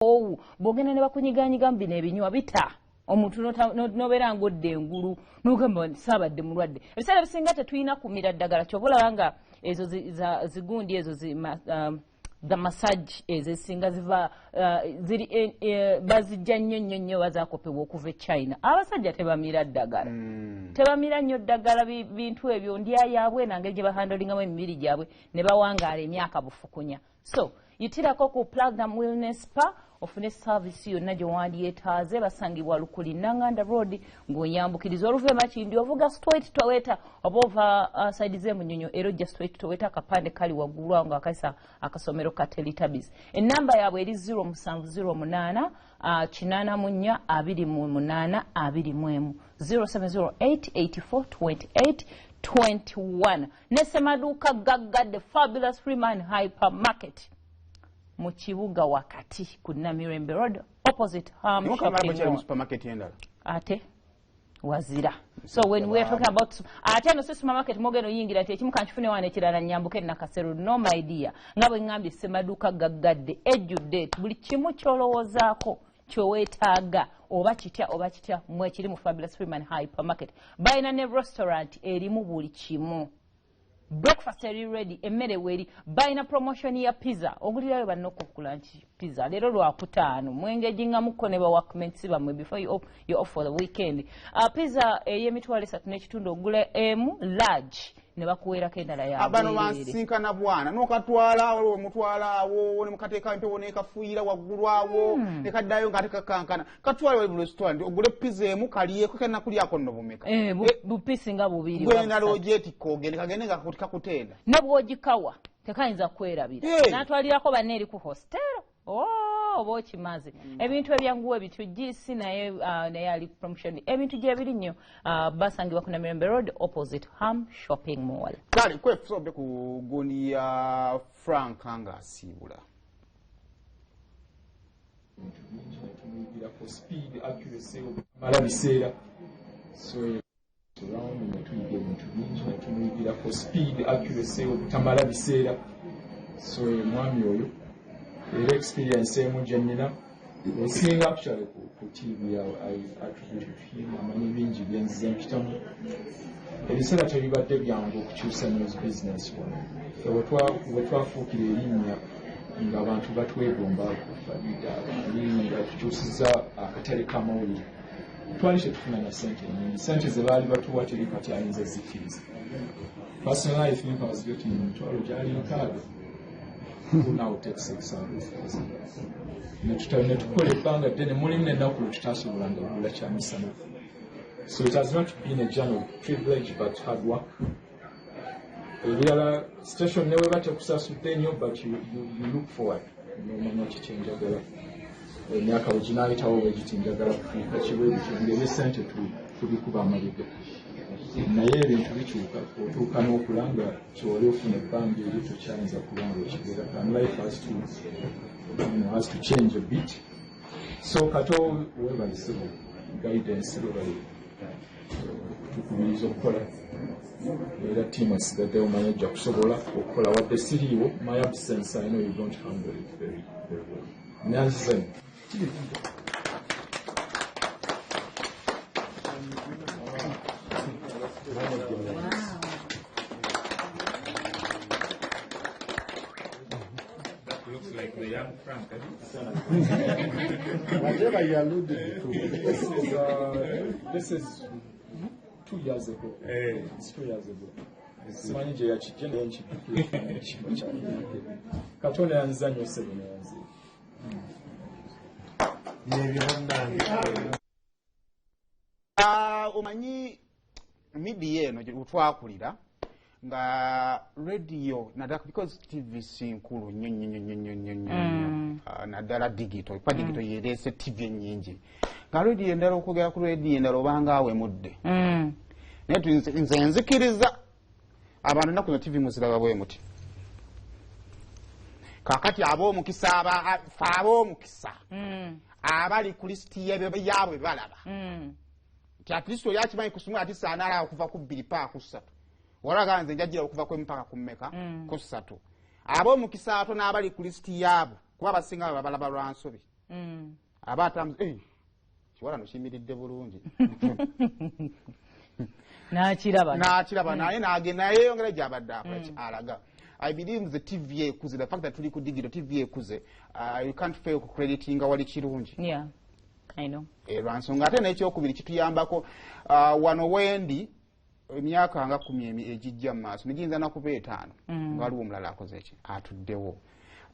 Bukoowu bw'ogenda ne bakunyiganyigamu bino ebinywa bita omuntu nobeera ng'odda engulu n'ogamba saabadde mulwadde. Ebiseera ebisinga tetulina kumira ddagala, kyova olaba nga ezo zigundi ezo the massage ezo ezisinga ziva ziri bazijja nnyo nnyo nnyo, bazakopebwa okuva e China. Abasajja tebamira ddagala, tebamira nnyo ddagala, bintu ebyo ndya yaabwe nangeri gye bahandolingamu emibiri gyabwe ne bawangaala emyaka bufukunya. So yitirako ku Platinum Wellness Spa ofune service yonna gye wandyetaaze. Basangibwa Lukuli, Nanganda Road, ng'onyambukiriza oluva Emakindi ovuga straight Toyota, oba ova side z'emunyonyo era ojja straight Toyota, akapande kali waggulu awo ng'akayisa akasomero ka Teletubbies. Enamba yaabwe eri 0708 84 28 21, 0708 84 28 21. Ne semaduuka gaggadde Fabulous Freeman Hypermarket mu kibuga wakati ku Namirembe Road, opposite Ham Shopping Mall. Supermarket endala. Ate wazira. So when we are talking about, ate no si supermarket mogeno oyingira nti ekimu kankifune wano ekirala nyambuke Nakasero. No my dear, nga bwe ŋŋambye, semaduuka gaggadde ejjudde buli kimu kyolowoozaako kyoweetaaga, oba kitya oba kitya, mwekiri mu Fabulous Freeman Hypermarket. Balina ne restaurant erimu buli kimu, breakfast eri ready, emmere weri. Balina promotion ya pizza, ogulirayo bannoko ku lunch pizza. Leero lwakutaano, mwengegingamukko ne baworkmates bammwe before you off for the weekend. Pizza ey'emitwalo 3.5, ogula emu large ne bakuweerako endala. Bano yabwereere. Bansinkana bwana nokatwala awo, omutwala awo nemukateeka empewo nekafuuyira waggulu awo nekaddayo nga tekakankana. Katwale wali mu restaurant ogule pizza emu kalyeko, kenakulyako nno bumeka? Eh, bupisi nga bubiri Gwenda oba busatu. Logyetikka ogende kagende nga kakutenda. Ne bw'ogikawa tekayinza kwerabira. Hey. Natwalirako banne eri ku hostel. Oh, oba okimaze ebintu ebyanguwa bityo gc naye naye ali promotion, ebintu gyebiri nnyo. Basangibwa ku Namirembe Road, opposite Ham Shopping Mall. Kale kwefusobde ku gundi ya Frank ng'asiibula. Bintu bingi netumuyigirako: speed, accuracy, obutamala biseera. So round netuyiga ebintu bingi, netumuyigirako speed, accuracy, obutamala biseera. So omwami oyo era experience emu gye nnina esinga actually ku TV I attribute to him. Amanyi bingi byenzize mpitamu. Ebiseera tebibadde byangu okukyusa news business wano. Ffe we twafuukira erinnya ng'abantu batwegomba, Farida abaani, nga tukyusiza akatale k'amawulire, twali tetufuna na sente nyingi. Sente ze baali batuwa teri kati ayinza zikkiriza. Personally, I think I was getting emitwalo gyali 60. Who now takes 600,000? Ne tukola ebbanga ddene, mulimu n'ennaku lwe tutasobolanga kugula kyamisana. So it has not been a journey of privilege but hard work. Ebirala, station ne weba tekusasudde nnyo, but you look forward nomanya kiki enjagala emyaka bwe ginaayitawo bwe giti, njagala kufuuka kibwe bityo. Ngaebyesente tubikuba amabega, naye ebintu bikyuka, otuuka n'okula nga kyewali ofuna ebbanga eryo tokyayinza kuba nga okibeerako, and life has to change a bit. So kato weebalisebo guidance, webali tukubiriza okukola, era tiimu esigaddewo manyi ojja kusobola okukola wadde siriiwo. My absence, I know you don't handle it very, very well. Nanziza nnyo. That looks like the young Frank, eh? Whatever you alluded to. This is 2 years ago. Eh. It's 2 years ago. Simanyi gye yakijja naye nkijjukira ekifaananyi kino kyalinaake. Katonda yanziza nnyo ssebo, neyanziza. Byebyo bannange. Ah, omanyi media eno gye twakulira nga radio naddala, because TV si nkulu nnyo nnyo nnyo nnyo nnyo nnyo nnyo. Ah, naddala digital, kuba digital yereese TV ennyingi, nga radio endala, okwogera ku radio endala obanga awemudde. Naye nze nzikiriza abantu ennaku zino TV muziraba bwe muti. Kakati ab'omukisa fe ab'omukisa abali ku lisiti yaabwe balaba nti at least oli akimanyi kusimu ati saanalaba okuva ku 2 paka ku 3, walaga nze njagira okuva ku emu paka ku mmeka, ku 3. Ab'omukisa ato n'abali ku lisiti yaabo, kuba abasinga babalaba lwa nsobi. Aba atambuza, "Kiwala no kiyimiridde bulungi." N'akiraba. N'akiraba, naye n'agenda yeyongera gy'abadde akola ki, alaga. I believe the TV ekuze, the fact that tuli ku digital TV ekuze, you can't fail ku creditinga wali kirungi. Yeah, I know. Lwansonga ate n'ekyokubiri kituyambako, wano wendi emyaka nga 10 egijja mu maaso, negiyinza nakuba 5, nga waliwo omulala akoze eki, atuddewo,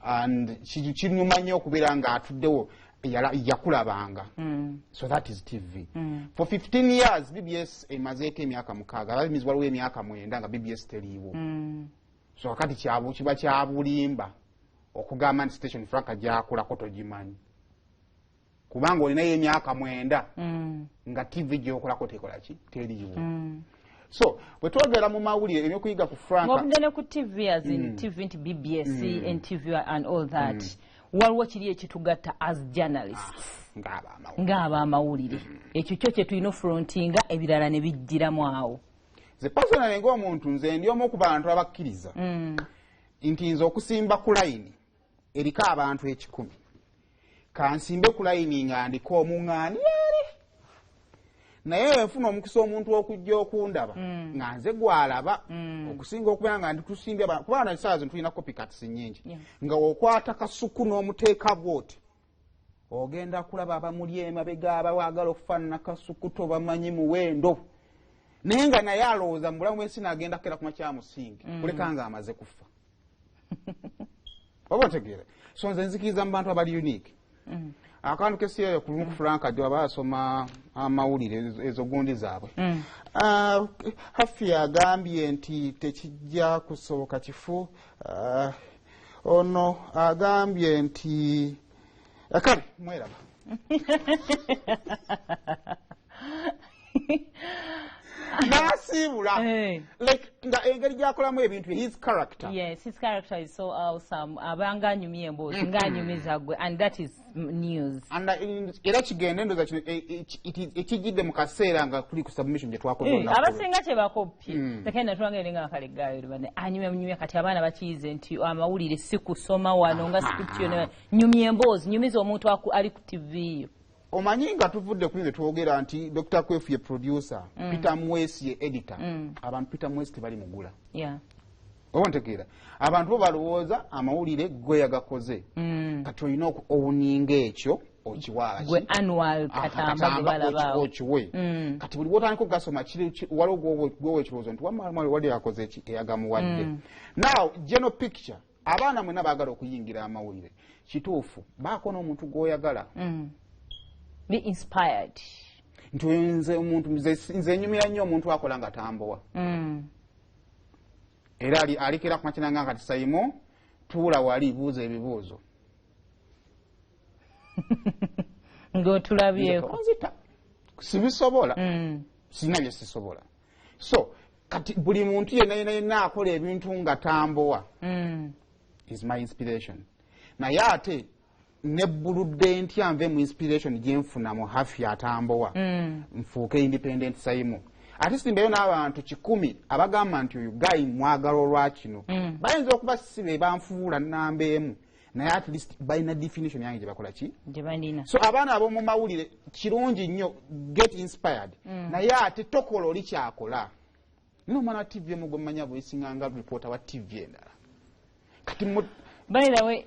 and kinyuma nnyo okubeera nga atuddewo yakulabanga. So that is TV for 15 years. BBS emazeeko emyaka 6, that means waliwo emyaka 9 nga BBS teriiwo. So kakati kiba kyabulimba okugamba nti station Frank gyakulako togimanyi, kubanga olinayo emyaka 9 nga TV gyokolako tekola ki, teriiwo. So bwe twogera mu mawulire, ebyokuyiga ku Frank, Ng'ovudde ne ku TV, as in TV nti BBS, NTV and all that, waliwo kiri ekitugatta as journalists, ng'abaamawulire, ng'abamawulire. Ekyo kyo kye tulina ofrontinga, ebirala ne bijjiramu awo. Nze personally ng'omuntu, nze ndi omu ku bantu abakkiriza nti nze okusimba ku layini eriko abantu 100, kansimbe ku layini nga ndiko omuŋŋaani eri, naye nfuna omukisa omuntu okujja okundaba nga nze gwalaba, okusinga okubeera nga ndi tusimbye kubanga esaawa zino tulina copycats nnyingi, nga okwata Kasuku n'omuteeka bwoti, ogenda kulaba abamuli emabega abaagala okufaanana Kasuku tobamanyi muwendo, naye nga naye alowooza mu bulamu bwensi naagenda kukera ku makyamusingi kuleka nga amaze kufa, oba otegeera. So nze nzikiriza mu bantu abali unique. Akantu kesiyayo ku lumu, Frank ajo aba asoma amawulire, ezo gundi zaabwe. Ah, Hafi agambye nti tekijja kusoboka kifu. Ah, ono agambye nti, ah, kale mweraba n'asiibula. Like nga engeri gyakolamu ebintu, his character. Yes, his character is so awesome. Abanga anyumya emboozi, ng'anyumiza gwe, and that is news. And era kigende, ndoza kino ekijjidde mu kaseera nga tuli ku submission gye twakoze olunaku olwo. Abasinga kye bakopye tekenda twangere nga kale gayo bane anyumya munyumya. Kati abaana bakiyize nti amawulire si kusoma wano nga script yonna. Nyumya emboozi, nyumiza omuntu ali ku TV yo. Omanyi nga tuvudde ku bino twogera nti Dr Kwefu ye producer, Peter Mwesi ye editor. Abantu Peter Mwesi tebali mugula, oba ntegeera, abantu bo balowooza amawulire gwe yagakoze. Kati olina oku owninga ekyo okiwaaki. Gwe Anwar Katamba gwe balabaawo. Okiwe. Kati buli bwotandika okugasoma, waliwo gwowa ekirowoozo nti wamma wali yakoze eki eyagamuwadde. Now general picture, abaana mwena baagala okuyingira amawulire, kituufu, baako n'omuntu gw'oyagala. Be inspired. Nti oyo nze omuntu nze nyumira nnyo omuntu akola nga tambowa. Era alikera ku makina nga kati Saimo tuula wali buuza ebibuuzo. Ng'otulabyeko. Nzita sibisobola. Sirina bye sisobola. So kati buli muntu yenna yenna yenna akola ebintu nga tambowa is my inspiration. Naye ate nebbuludde ntya nve mu inspiration gyenfuna mu Hafi atambowa, nfuuke independent Saimo? Ate simbeyo n'abantu 100 abagamba nti oyo guy mwagala olwakino. Bayinza okuba si be banfuula namba emu, naye at least balina definition yange gye bakola ki, gye balina. So abaana ab'omu mawulire, kirungi nnyo, get inspired, naye ate tokola oli kyakola. Nina omwana wa TV emu gwemmanya bwesinga nga reporter wa TV endala kati By the way,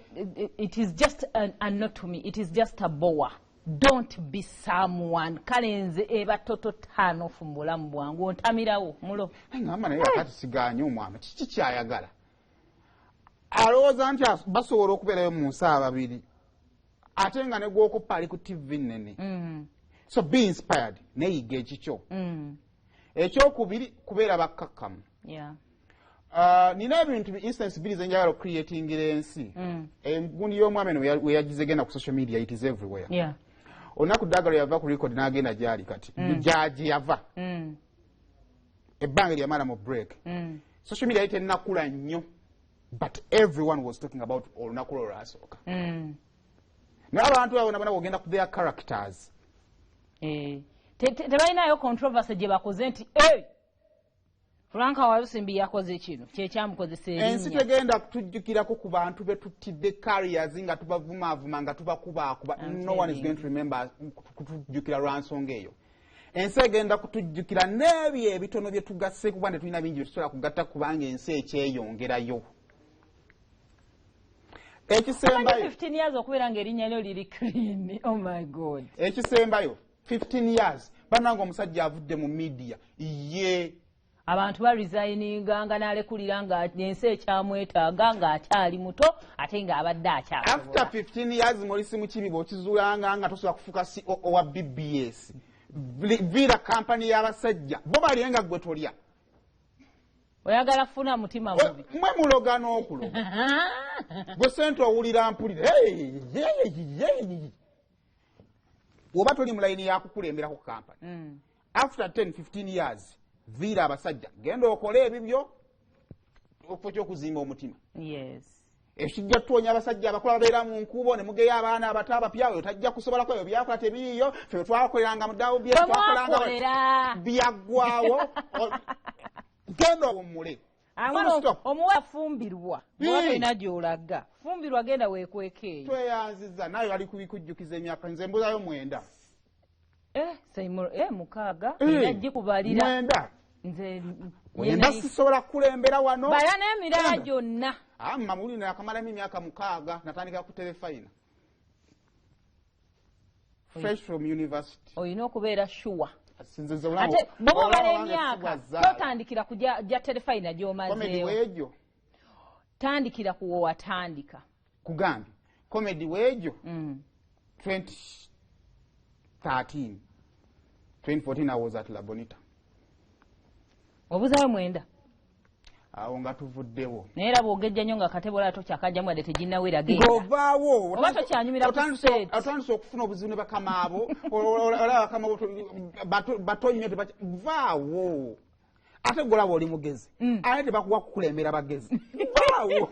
it is just an anatomy. It is just a boa. Don't be someone. Kale nze eba toto tano mu bulamu bwange, ontamirawo mulo. Ngamba naye kati siganye omwana kiki kyayagala, alowooza nti basobola okubeerayo mu nsi ababiri, ate nga ne gwokoppa ali ku TV nnene. So be inspired, neyiga ekikyo. Ekyokubiri, kubeera bakkakkamu. Nina ebintu instance bbiri zenjagala okucreatingira ensi. Egundi y'omwami eno we yagize genda ku social media, it is everywhere. Olunaku ddagala yava ku record n'agenda gyali kati gyaje yava, ebbanga lyamala mu break, social media yali tennakula nnyo, but everyone was talking about olunaku lwo lwasooka. Naye abantu abo nabona bwogenda ku their characters, Eh. Tebalinayo controversy gye bakoze nti, "Hey, Frank Walusimbi yakoze kino, kyekyamukozesa Ensi erinnya. tegenda kutujjukirako ku bantu betuttidde careers nga tubavumaavuma, nga tubakubaakuba. I'm No one is telling going to remember kutujjukira lwa nsonga eyo. Ensi egenda kutujjukira n'ebyo ebitono bye tugasse, kuba tetulina bingi bye tusobola kugatta, kubanga ensi ekyeyongerayo. Ekisembayo, 15 years okubeera ng'erinnya lyo liri clean, oh my God. Ekisembayo, 15 years, bannange, omusajja avudde mu media ye. Abantu baresigninga nga n'alekulira nga ensi ekyamwetaaga, ng'akyali muto ate ng'abadde After akyasobola. 15 years, Maurice Mukibi, bw'okizuulanga nga tosobola kufuuka CEO wa BBS, viira kampani y'abasajja bo balye nga gwe tolya. Oyagala kufuna mutima mubi. Mwe muloga n'okuloga. Gwe sente owulira mpulire. Hey, hey, hey. Oba toli mu layini yakukulemberako kampani, after 10 15 years viira abasajja, genda okole ebibyo okufo kyokuzimba omutima. Ekijja tuwonya abasajja abakulu ababeera mu nkubo ne mugeyo abaana abato abapya, oyo tajja kusobolako, ebyo byakola tebiriiyo. Ffe twakoleranga mu ddawo bye twakolanga Bwe mwakolera. Byaggwawo. Genda owummule. Full stop. Omuwa afumbirwa oba tolina gy'olaga, fumbirwa, genda weekweka eyo. Tweyanziza naye ali kubikujjukiza emyaka, nze mbuzayo 9. Eh, 6 era gikubalira. 9. Nze 9, sisobola kukulembera wano. Bala n'emirala Genda. gyonna. Amma muli nakamalamu emyaka 6, natandika ku terefayina fresh from university. Olina okubeera sure. Sinze nze obulamu- Ate bwoba obala obulamu wange emyaka, sibwazaala. totandikira ku gya terefayina Comedy gy'omazeewo. weejo. Tandikira ku wewatandika. Kugambye comedy weejo 2013, 2014 I was at Labonita. Obuzayo 9. Awo nga tuvuddewo. Naye era bw'ogejja nnyo nga katebola tokyakajjamu wadde teginnawera, genda. Ng'ovaawo. Oba tokyanyumira ku set. Otandise okufuna obuzibu ne bakama abo. Olaba bakama bo bato nnyo, vaawo. Ate golaba oli mugezi, ate tebakuwa kukulembera bagezi, vaawo.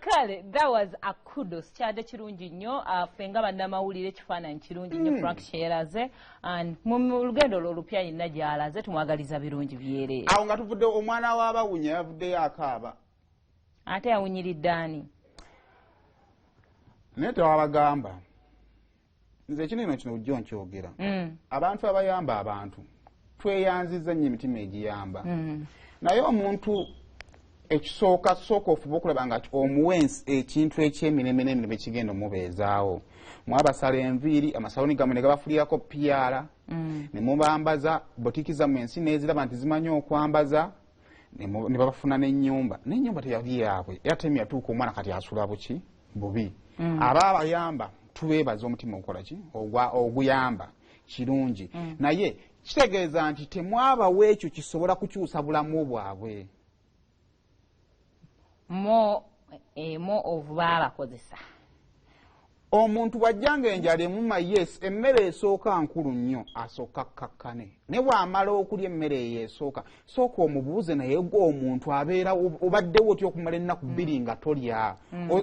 Kale, that was a kudos, kyadde kirungi nnyo. Ffe nga bannamawulire, ekifaananyi kirungi nnyo Frank kyeraze, and mu lugendo lwe olupya yenna gy'alaze, tumwagaliza birungi byereere. Awo nga tuvudde, omwana w'abawunya yavuddeyo akaaba. Ate yawunyiridde ani? Naye tewabagamba, nze ekinene kino ujjo nkyogera. Abantu abayamba abantu, tweyanziza nnyo emitima egiyamba, naye omuntu ekisooka, sooka ofuba okulaba nga omuwa ekintu ekyemirembe n'emirembe kigenda omubeezaawo. Mwabasala enviiri, amasaloni gammwe ne gabafulirako PR, ne mubambaza botiki zammwe, ensi n'eziraba nti zimanyi okwambaza, ne babafuna n'ennyumba, n'ennyumba teyali yaabwe, era temi yatuuka omwana kati asula buki bubi. Aba abayamba tubeebaza omutima ogukola ki, oguyamba kirungi, naye kitegeeza nti temwabawa ekyo kisobola kukyusa bulamu bwabwe. More of baabakozesa. Omuntu bw'ajjanga enjala emuma, yes, emmere esooka nkulu nnyo, asooka kkakkane, ne bw'amala okulya emmere eyo esooka, sooka omubuuze, naye gwe omuntu abeera obaddewo otya okumala ennaku 2 nga tolya?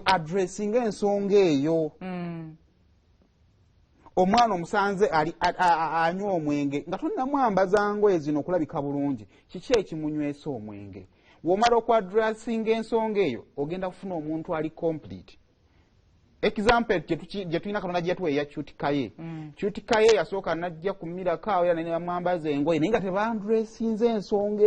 Addressinga ensonga eyo. Omwana omusanze ali anywa omwenge nga tonnamwambaza ngoye zino okulabika bulungi, kiki ekimunywesa omwenge? Bw'omala okwaddressinga ensonga eyo, ogenda kufuna omuntu ali complete. Example gye tulina, Katonda gye yatuwa eya Qute Kaye. Qute Kaye yasooka najja ku mirako awo, era ne bamwambaza engoye, naye nga tebandressinze ensonga.